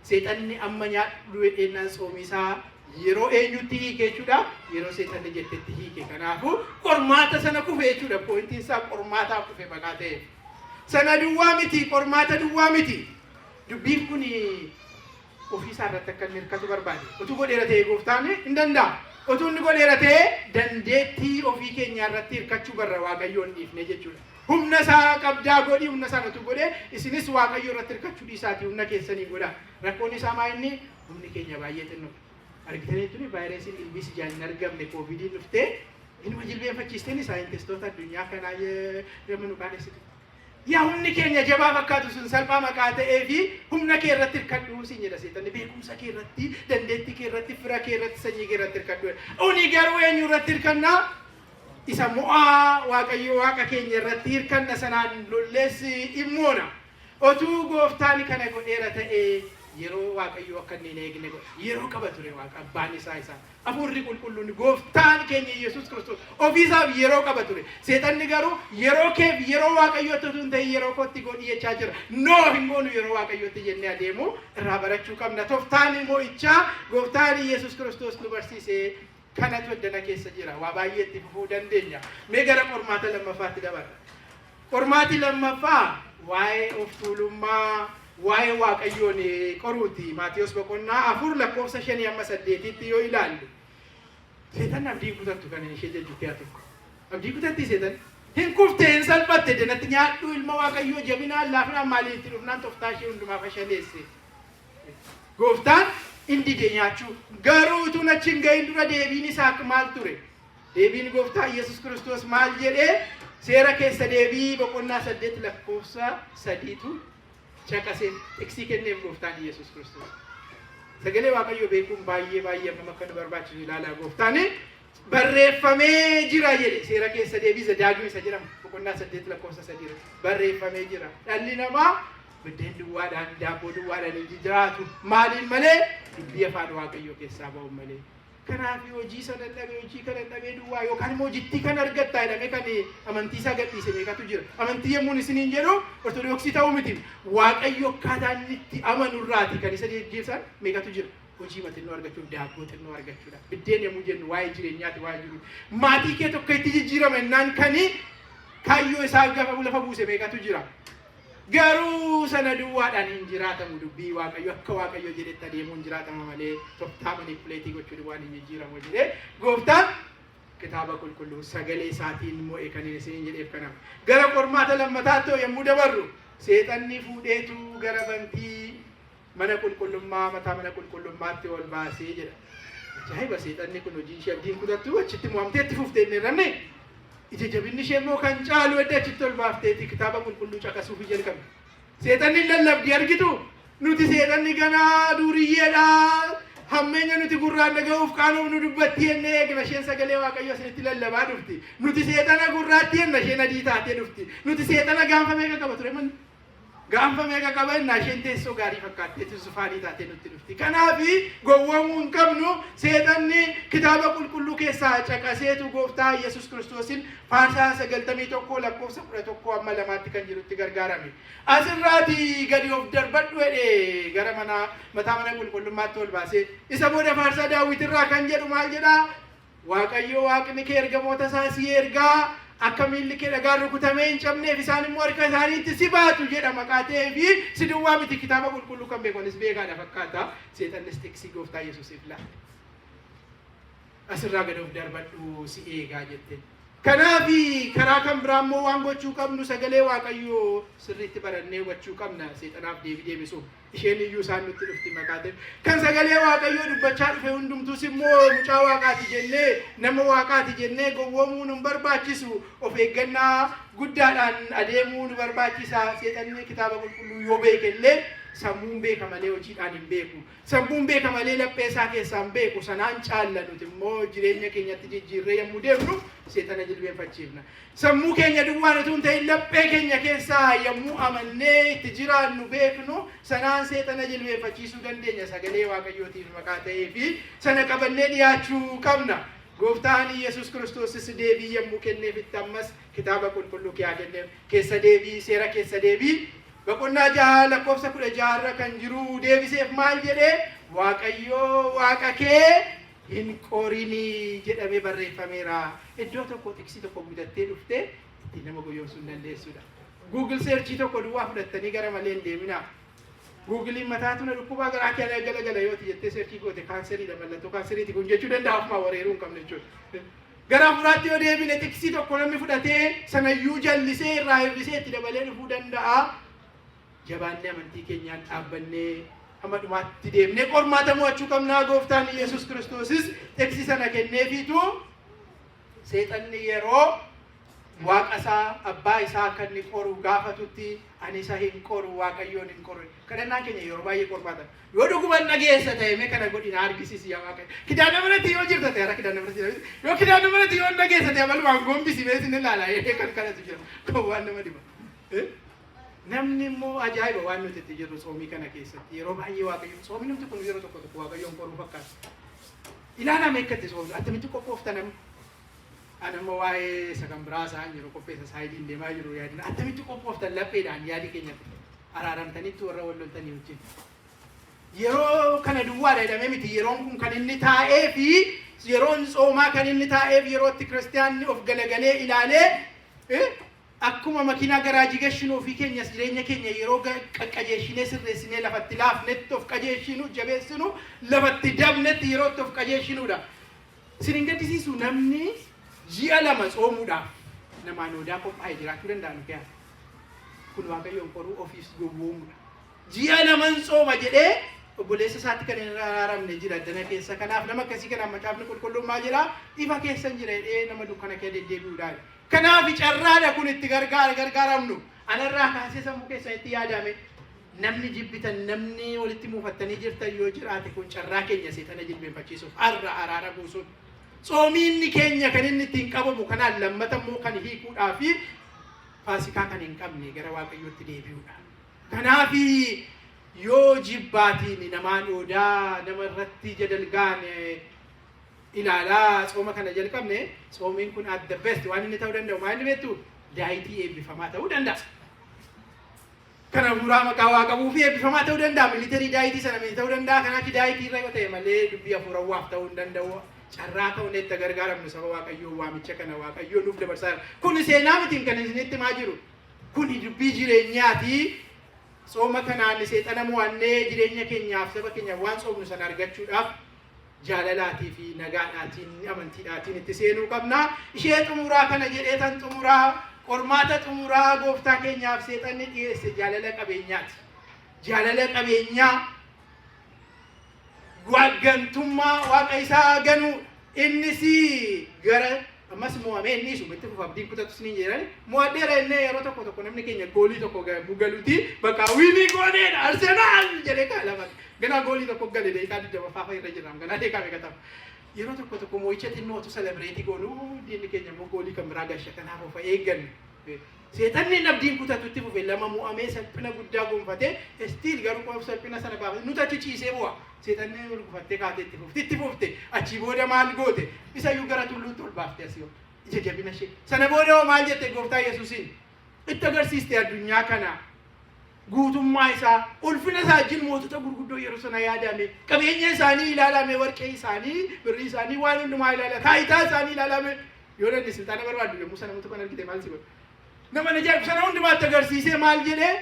Seexanni amma nyaadhu jedheenaan soomii isaa yeroo eenyutti hiike jechuudha? Yeroo seexanni jettetti hiike. Kanaafuu qormaata sana kufe jechuudha. Pointiin isaa qormaataaf kufe maqaa ta'eef. Sana duwwaa miti, qormaata duwwaa miti. Dubbiin kun ofii isaa irratti akka inni hirkatu barbaade. Utuu godheera ta'e gooftaan hin danda'a. Utuu inni godheera ta'e, dandeettii ofii keenyaa irratti hirkachuu barra Waaqayyoon dhiifne jechuudha. Humna isaa qabdaa godhi, humna isaan utuu godhee, isinis Waaqayyo irratti hirkachuu dhiisaatii humna keessanii godha. Rakkoon isaa maa inni? Humni keenya baay'ee xinnoodha. Argitanii tuni, vaayirasiin ilbiis ijaan hin argamne koovidiin dhuftee inuma jilbeenfachiisteen saayintistoota addunyaa kanaa yommuu nu qaanessitu. Yaa humni keenya jabaa fakkaatu sun salphaa maqaa ta'ee fi humna kee irratti hirkadhu siin jedha seexanni. Beekumsa kee irratti, dandeettii kee irratti, fira kee irratti, sanyii kee irratti hirkadhu. Uni garuu eenyu irratti hirkannaa? Isa mo'aa Waaqayyo Waaqa keenya irratti hirkanna, sanaan lolleessi dhimmoona. Otuu gooftaan kana godheera ta'ee Yeroo Waaqayyoo akka inni hin eegne godhe. Yeroo qaba ture Waaqa abbaan isaa isaa. Hafuurri qulqulluun gooftaan keenya Yesuus Kiristoos ofiisaaf yeroo qaba ture. Seexanni garuu yeroo keef yeroo Waaqayyootti utuu hin ta'in yeroo kootti godhi jechaa jira. No, hin goonu, yeroo Waaqayyootti jennee adeemu irraa barachuu qabna. Toftaan mo'ichaa gooftaan Yesuus Kiristoos nu barsiise kanatu addana keessa jira. Waa baay'ee itti fufuu dandeenya. Mee gara qormaata lammaffaatti dabarra. Qormaati lammaffaa waa'ee of tuulummaa, waa'ee Waaqayyoon qoruuti. Maatiyos boqonnaa 4 lakkoofsa 5 amma 8tti yoo ilaalle. Seexanni abdii hin kutattu kan ishee jajjutti haa tokko. Abdii kutatti seexanni. Hin kufte, hin salphatte, danatti nyaadhu ilma Waaqayyoo jabinaan laafinaan maaliin itti dhufnaan toftaa ishee hundumaa fashaleesse. Gooftaan in dide nyaachuu. Garuu utuun achi hin gahin dura deebiin isaa maal ture? Deebiin gooftaa Yesus Kiristoos maal jedhee? Seera keessa deebii boqonnaa 8 lakkoofsa 3tu caqasee xiqsii kenneef gooftaan Yesus Kiristoos. Sagalee Waaqayyoo beekuun baay'ee baay'ee hammam akka nu barbaachisu ilaalaa. Gooftaan barreeffamee jira jedhe. Seera keessa deebii Zadaagim isa jedhamu boqonnaa 8 lakkoofsa 3 irratti barreeffamee jira. Dhalli namaa biddeen duwwaadhaan, daabboo duwwaadhaan hin jiraatu, maaliin malee? Dubbii afaan Waaqayyoo keessaa ba'u malee. Kanaaf hojii sana dhabe, hojii kana dhabee duwwaa yookaan immoo hojittii kan argattaa jedhamee kan amantii isaa gadhiise meeqatu jira. Amantii yemmuun isiniin jedhu Ortodoksii ta'uu miti. Waaqayyo akkaataa inni itti amanu irraati kan isa jijjiirsan meeqatu jira. Hojii xinnoo argachuuf, daabboo xinnoo argachuudha. Biddeen yommuu jennu waa'ee jireenyaati, waa'ee jiru. Maatii kee tokko itti jijjiirama innaan kani kaayyoo isaa gafa lafa buuse meeqatu jira. Garuu sana duwwaadhaan hin jiraatamu. Dubbii Waaqayyo akka Waaqayyo jedhetti adeemuun jiraatama malee toftaa manipulate gochuu duwwaan hin jijjiiramu jedhee gooftaan kitaaba qulqulluu sagalee isaatiin mo'e kan isiniin jedheef kanaaf. Gara qormaata lammataatti yommuu dabarru, seexanni fuudheetu gara bantii mana qulqullummaa, mataa mana qulqullummaatti ol baasee jedha. Ajaa'iba! Seexanni kun hojii ishee abdiin kutattu achitti mo'amtee itti fuftee hin dheeranne. Ija jabinni ishee immoo kan caalu edda achitti ol baafteeti kitaaba qulqulluu caqasuuf jalqabde. Seexanni hin lallabdi argitu. Nuti seexanni ganaa duuriyyeedha. Hammeenya nuti gurraan dhaga'uuf qaanoof nu dubbatti jennee eegna, isheen sagalee Waaqayyoo isinitti lallabaa dhufti. Nuti seexana gurraatti jenna, isheen adii taatee dhufti. Nuti seexana gaanfa meeqa qaba ture manni? Gaanfa meeqa qaba jennaa, isheen teessoo gaarii fakkaatteetu zufaanii taatee nutti dhufti. Kanaaf gowwoomuu hin qabnu. Seexanni kitaaba qulqulluu keessaa caqaseetu gooftaa Yesus Kiristoosin Faarsaa 91 lakkoofsa 11 amma 2tti kan jirutti gargaarame. Asirraati gadi of darbadhu jedhee gara mana mataa mana qulqullummaatti ol baasee. Isa booda Faarsaa Daawwitirraa kan jedhu maal jedhaa? Waaqayyo Waaqni kee ergamoota isaa si ergaa, akka miilli kee dhagaan rukutamee hin cabneef isaan immoo harka isaaniitti si baatu jedha maqaa ta'ee fi si duwwaa miti, kitaaba qulqulluu kan beekanis beekaadha fakkaata. Seexannis xiqsii gooftaa Yesuusiif laate. Asirraa gad of darbadhu, si eegaa jette. Kanaaf karaa kan biraa immoo waan gochuu qabnu, sagalee Waaqayyoo sirriitti barannee hubachuu qabna seexanaaf deebii deebisuuf. Isheen iyyuu isaan nutti dhufti maqaa ta'e. Kan sagalee Waaqayyoo dubbachaa dhufe hundumtuus immoo mucaa Waaqaati jennee, nama Waaqaati jennee gowwoomuu nu barbaachisu. Of eeggannaa guddaadhaan adeemuu nu barbaachisa. Seexanni kitaaba qulqulluu yoo beeke illee sammuun beeka malee hojiidhaan hin beeku. Sammuun beeka malee laphee isaa keessaa hin beeku. Sanaan caalla. Nuti immoo jireenya keenyatti jijjiirree yommuu deemnu seexana jilbeenfachiifna. Sammuu keenya duwwaan utuu hin ta'in laphee keenya keessaa yommuu amannee itti jiraannu, beeknu, sanaan seexana jilbeenfachiisuu dandeenya. Sagalee Waaqayyootiif maqaa ta'ee fi sana qabannee dhiyaachuu qabna. Gooftaan Yesus Kiristoosis deebii yommuu kenneefitti ammas kitaaba qulqulluu kiyaa kenneef. Keessa deebii, seera keessa deebii boqonnaa 6 lakkoofsa 16 irra kan jiru deebiseef. Maal jedhee? Waaqayyoo Waaqa kee hin qorinii jedhamee barreeffameera. Iddoo tokko xiqsii tokko guutattee dhuftee ittiin nama goyoomsuu hin dandeessudha. Google search tokko duwwaa fudhattanii gara malee hin deeminaa. Googiliin mataatu na dhukkubaa, garaa kee gala gala yooti jettee search goote, kaanseriidha, mallattoo kaanseriiti kun jechuu danda'a, ofumaa wareeruu hin qabne jechuudha. Gara hafuuraatti yoo deebine, xiqsii tokko namni fudhatee sanayyuu jallisee irraa hir'isee itti dabalee dhufuu danda'a. Jabaannee amantii keenyaan dhaabbannee hamma dhumaatti deemnee qormaata mo'achuu qabnaa. Gooftaan Yesus Kiristoosis xiqsii sana kenneefiitu seexanni yeroo Waaqa isaa, abbaa isaa akka inni qoru gaafatutti, ani isa hin qoru, Waaqayyoon hin qoru. Kadhannaan keenya yeroo baay'ee qormaata. Yoo dhuguman dhageessa ta'e mee kana godhi na argisiisi yaa Waaqayyo. Kidaana biratti yoo jirta ta'e, har'a kidaana biratti yoo, kidaana biratti yoo dhageessa ta'e, malumaan gombisi mee isin ilaala kan kadhatu jira. Kun waan nama dhiba. Namni immoo ajaa'iba waan nuti itti jirru tsoomii kana keessatti yeroo baay'ee Waaqayyo tsoomii namti kun yeroo tokko tokko Waaqayyoon qoruu fakkaata. Ilaalame akka itti tsoomnu attamitti qophoofta namni. Ani amma waa'ee isa kan biraa isaan jiru qopheessa saayidiin deemaa jiru yaadina attamitti qophooftan lapheedhaan yaadi keenya araaramtanitti warra wal loltanii wajjin. Yeroo kana duwwaadha jedhamee miti, yeroon kun kan inni taa'ee fi yeroon tsoomaa kan inni taa'eef yeroo itti kiristiyaanni of galagalee ilaalee, akkuma makiinaa garaajii gashinu ofii keenyas jireenya keenya yeroo qaqqajeeshinee sirreessinee lafatti laafnetti of qajeeshinu jabeessinu, lafatti dabnetti yeroo itti of qajeeshinudha. Isin hin gaddisiisu, namni ji'a 2 tsoomuudhaaf namaan odaa qophaa'e jiraachuu danda'a nu keessa. Kun Waaqayyoon qoruu, ofiis gowwoomudha. Ji'a 2n tsooma jedhee obboleessa isaatti kan hin araaramne jira dana keessa. Kanaaf nama akkasii kanaan Macaafni Qulqulluun maal jedhaa? Ifa keessan jira jedhee nama dukkana kee deddeebi'uudhaan. Kanaaf carraadha kun itti gargaaramnu. Anarraa kaasee sammuu keessanitti yaadame. Namni jibbitan, namni walitti muufattanii jirtan yoo jiraate, kun carraa keenya seexana jilbeenfachiisuuf har'a araara buusuun. Tsoomiinni keenya kan inni ittiin qabamu kanaan, lammata immoo kan hiikuudhaa fi faasikaa kan hin qabne gara Waaqayyootti deebi'uudha. Kanaaf yoo jibbaatiin namaan oodaa nama irratti jadalgaan ilaalaa tsooma kana jalqabne, tsoomiin kun at the best waan inni ta'uu danda'u maal inni beektu? Dietii eebbifamaa ta'uu danda'a. Kana bu'uuraa maqaa waa qabuu fi eebbifamaa ta'uu danda'a. Military dietii sana miti ta'uu danda'a. Kanaaf dietii irra yoo ta'e malee dubbii hafuurawwaaf ta'uu hin danda'u. Carraa ta'uun itti gargaaramnu, saba Waaqayyoo, waamicha kana Waaqayyoo nuuf dabarsaa jira. Kun seenaa mitiin kan isinitti himaa jiru. Kuni dubbii jireenyaati. Tsooma kanaan seexana mo'annee jireenya keenyaaf, saba keenyaaf waan tsoomnu sana argachuudhaaf jaalalaatii fi nagaadhaatiin, amantiidhaatiin itti seenuu qabna. Ishee xumuraa kana jedhee tan xumuraa, qormaata xumuraa gooftaa keenyaaf seexanni dhiyeesse jaalala qabeenyaati. Jaalala qabeenyaa, gantummaa, waaqa isaa ganuu. Innis gara ammas mo'amee inni isuma itti fufa, abdiin kutatu isiniin jedhan. Mo'adheera innee yeroo tokko tokko namni keenya goolii tokko galuuti bakka winii gooneedha Arsenaal jedhee kaa lama ganaa goolii tokko gale, daqiiqaa 20 faafa irra jirra, ganaa daqiiqaa meeqa ta'a. Yeroo tokko tokko mo'icha xinnootu celebrate goonuu, diinni keenya immoo goolii kan biraa gasha. Kanaaf of eeggannu. Seexanni abdiin kutatu, itti fufe. Lama mo'amee salphina guddaa gonfatee, still garuu qofa salphina sana baafate nuti achi ciisee bu'a. Seexanni ol gufattee kaatee itti fufte, itti fufte. Achii booda maal goote? Isayyuu gara tulluutti ol baafte. Asii ol ija jabina ishee sana booda hoo maal jette? Gooftaa Yesuusiin itti agarsiiste addunyaa kana guutummaa isaa, ulfina isaa wajjin. Mootota gurguddoo yeroo sana yaadame, qabeenya isaanii ilaalame, warqee isaanii, birrii isaanii, waan hundumaa ilaala, taayitaa isaanii ilaalame. Yoo namni silxaana barbaadu yommuu sana mutu kan argite maal si godha? Nama na ajaa'ibu sana hundumaatti agarsiisee maal jedhee?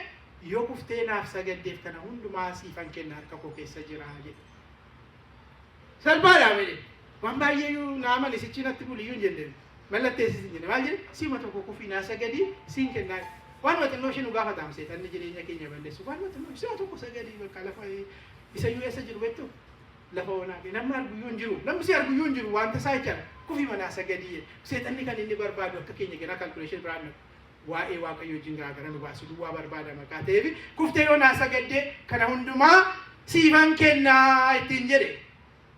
Yoo kuftee naaf sagaddeef kana hundumaa siifan kenna, harka koo keessa jira jedhe. Salphaadha jedhe. Waan baay'ee naaman isichi natti buliyyuu hin jenneen. Mallatteessis hin jenne. Maal jedhe? Sima tokko kufii naa sagadii siin kennaa. Waan xinnoo ishee nu gaafataam seexanni jireenya keenya balleessu. Waan xinnoo sima tokko sagadii bakka lafa isayyuu eessa jiru beektu? Lafa onaa fi namni arguyyuu hin jiru. Namni si arguyyuu hin jiru wanta isaa jechaadha. Kufii manaa sagadii jedhe. Seexanni kan inni barbaadu akka keenya ganaa calculation biraan naqu. Waa'ee Waaqayyo wajjin garaagara nu baasu duwwaa barbaada maqaa ta'eef, kuftee yoo naa sagaddee kana hundumaa siifan kennaa ittiin jedhe.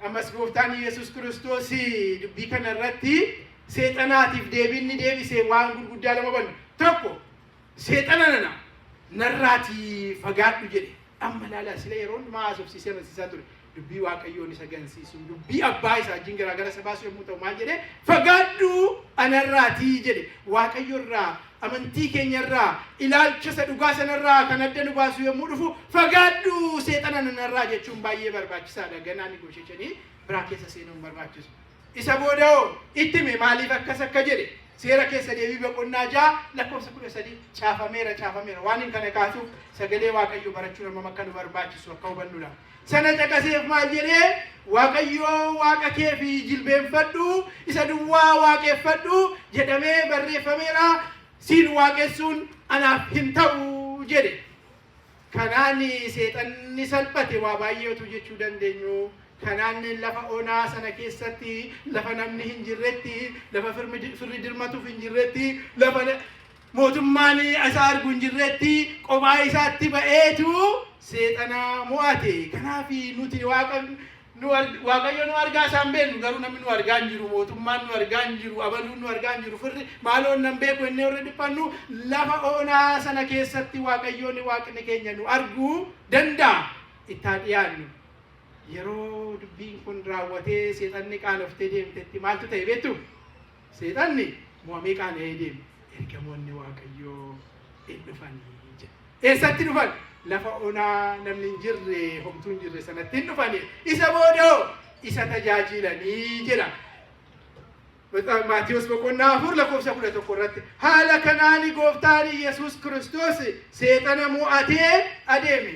Ammas gooftaan Yesuus Kiristoos dubbii kana irratti seexanaatiif deebiin deebise waan gurguddaa lama bannu. Tokko, seexana nana, narraatii fagaadhu jedhe. Amma ilaalaa, sila yeroo hundumaa haasofsiisee amansiisaa ture. Dubbii Waaqayyoon isa gansiisu, dubbii abbaa isaa wajjin garaagara isa baasu yommuu ta'u, maal jedhe? Fagaadhu anarraatii jedhe. Waaqayyo irraa, amantii keenya irraa, ilaalcha isa dhugaa sanarraa kan adda nu baasu yommuu dhufu, fagaadhu seexana nanarraa jechuun baay'ee barbaachisaadha. Ganaa negotiationii biraa keessa seenuun barbaachisu. Isa booda hoo itti hime maaliif akkas akka jedhe. Seera Keessa Deebii boqonnaa 6 lakkoofsa 13 caafameera, caafameera. Waan hin kana kaasuuf sagalee Waaqayyoo barachuun hammam akka nu barbaachisu akka hubannudha. Sana caqaseef maal jedhee? Waaqayyoo Waaqa kee fi jilbeenfadhu, isa duwwaa waaqeffadhu jedhamee barreeffameera, siin waaqessuun anaaf hin ta'u jedhe. Kanaan seexanni salphate. Waa baay'eetu jechuu dandeenyu. Kanaan lafa onaa sana keessatti, lafa namni hin jirretti, lafa firri dirmatuuf hin jirretti, lafa mootummaan isa argu hin jirretti qophaa isaatti ba'eetu seexana mo'ate. Kanaaf nuti Waaqa Nu Waaqayyo nu argaa isaan beeknu, garuu namni nu argaa hin jiru, mootummaan nu argaa hin jiru, abaluun nu argaa hin jiru, firri maaloon nan beeku inni warri dhiphannu, lafa onaa sana keessatti Waaqayyoon Waaqni keenya nu arguu danda'a. Itti haa dhiyaannu. Yeroo dubbiin kun raawwatee seexanni qaanoftee deemtetti maaltu ta'e beektu? Seexanni mo'amee qaana'ee deeme. Ergamoonni Waaqayyoo in dhufanii jedha. Eessatti dhufan? Lafa onaa namni hin jirre, homtuu hin jirre sanatti hin dhufani. Isa boodoo isa tajaajilanii jedha. Maatiyos boqonnaa 4 lakkoofsa 11 irratti haala kanaan gooftaan Yesuus Kiristoos seexana mo'atee adeeme.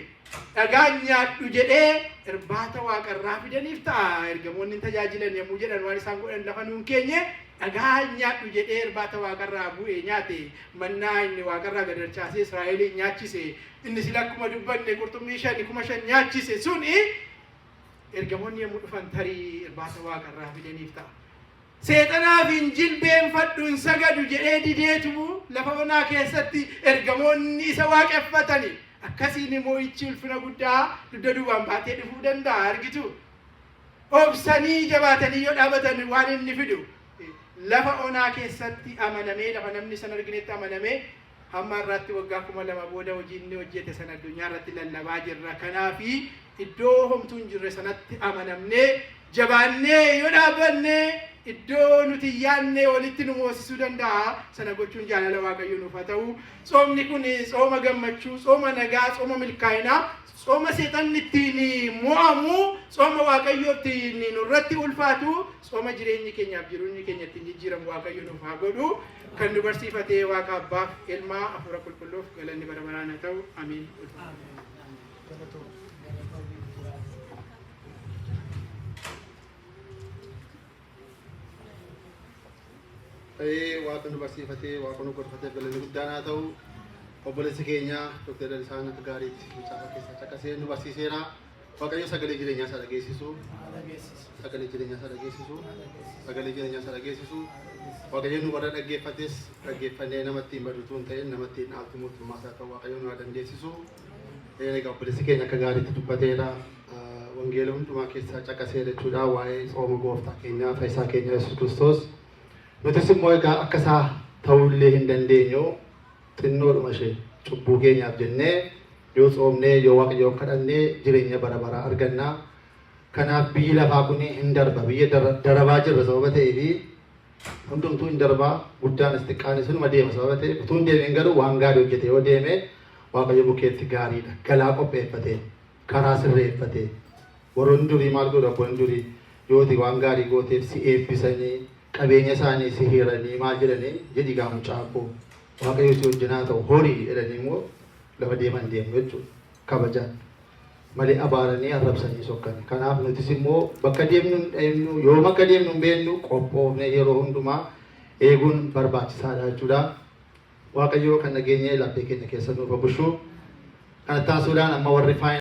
Dhagaan nyaadhu jedhee irbaata waaqarraa fidaniif ta'a. Ergamoonni hin tajaajilan yommuu jedhan waan isaan godhan lafa nuun keenye, dhagaa nyaadhu jedhee irbaata waaqarraa bu'e nyaate. Mannaa inni waaqarraa gad harcaasee Israa'eliin nyaachise. Inni sila akkuma dubbanne qurxummii 5 5,000 nyaachise suni, ergamoonni yommuu dhufan tarii irbaata waaqarraa fidaniif ta'a. Seexanaaf hin jilbeenfadhu, hin sagadu jedhee dideetu lafa onaa keessatti ergamoonni isa waaqeffatani. Akkasiin mo'ichi ulfina guddaa dugda duubaan baatee dhufuu danda'a, argitu. Obsanii jabaatanii yoo dhaabatan waan inni fidu, lafa onaa keessatti amanamee, lafa namni san arginetti amanamee, hamma har'aatti waggaa 2000 booda hojii inni hojjete sana addunyaa irratti lallabaa jirra. Kanaafi iddoo homtuu hin jirre sanatti amanamnee jabaannee yoo dhaabbanne, iddoo nuti hin yaadne walitti nu moosisuu danda'a. Sana gochuun jaalala Waaqayyo nuuf haa ta'u. Tsoomni kun tsooma gammachuu, tsooma nagaa, tsooma milkaa'inaa, tsooma seexanni ittiin mo'amu, tsooma Waaqayyo ittiin nurratti ulfaatu, tsooma jireenyi keenyaaf jireenyi keenya ittiin jijjiiramu Waaqayyo nuuf haa godhu. Kan nu barsiifatee Waaqa Abbaaf, Ilmaa, Hafuura Qulqulluuf galanni bara baraan haa ta'u. Amiin. Ta'ee Waaqa nu barsiifatee, Waaqa nu gorfatee galanni guddaan haa ta'u. Obboleessi keenya Dr. Lalisaan akka gaariitti macaafa keessaa caqasee nu barsiiseera. Waaqayyo sagalee jireenyaa isaa dhageessisu. Sagalee jireenyaa isaa dhageessisu. Sagalee jireenyaa isaa dhageessisu. Waaqayyo nu warra dhaggeeffates dhaggeeffannee namatti hin badutu hin ta'in namatti hin dhaaltu mootummaa isaa ta'u Waaqayyo nu haa dandeessisu. Egaa obboleessi keenya akka gaariitti dubbateera. Wangeela hundumaa keessaa caqaseera jechuudha waa'ee tsooma gooftaa keenyaa, fayyisaa keenya Yesuus Kiristoos. Nutis immoo egaa akka isaa ta'uu illee hin dandeenyu, xinnoodhuma ishee cubbuu keenyaaf jennee yoo tsoomnee, yoo Waaqayyoon kadhannee, jireenya bara baraa arganna. Kanaaf biyyi lafaa kun hin darba, biyya darabaa jirra sababa ta'eefi hundumtuu hin darbaa, guddaanis xiqqaanis inuma deema sababa ta'eef, utuu hin deemin garuu waan gaarii hojjete yoo deeme Waaqayyo bukeetti gaariidha. Galaa qopheeffate, karaa sirreeffate. Warroonni durii maal godhu? Abboonni durii yooti waan gaarii gooteef si eebbisanii, qabeenya isaanii si hiranii, maal jedhanii, "Jedhi gaa mucaa koo, Waaqayyo si wajjin haa ta'u, horii," jedhanii immoo lafa deeman deemu jechuudha. Kabaja malee abaaranii arrabsanii sokkani. Kanaaf nutis immoo bakka deemnu hin dhaynu, yoom akka deemnu hin beeknu, qophoofne yeroo hundumaa eeguun barbaachisaadha jechuudha. Waaqayyo kan dhageenye laphee keenya keessa nuuf haa bushu. Kana taasisuudhaan amma warri faayina.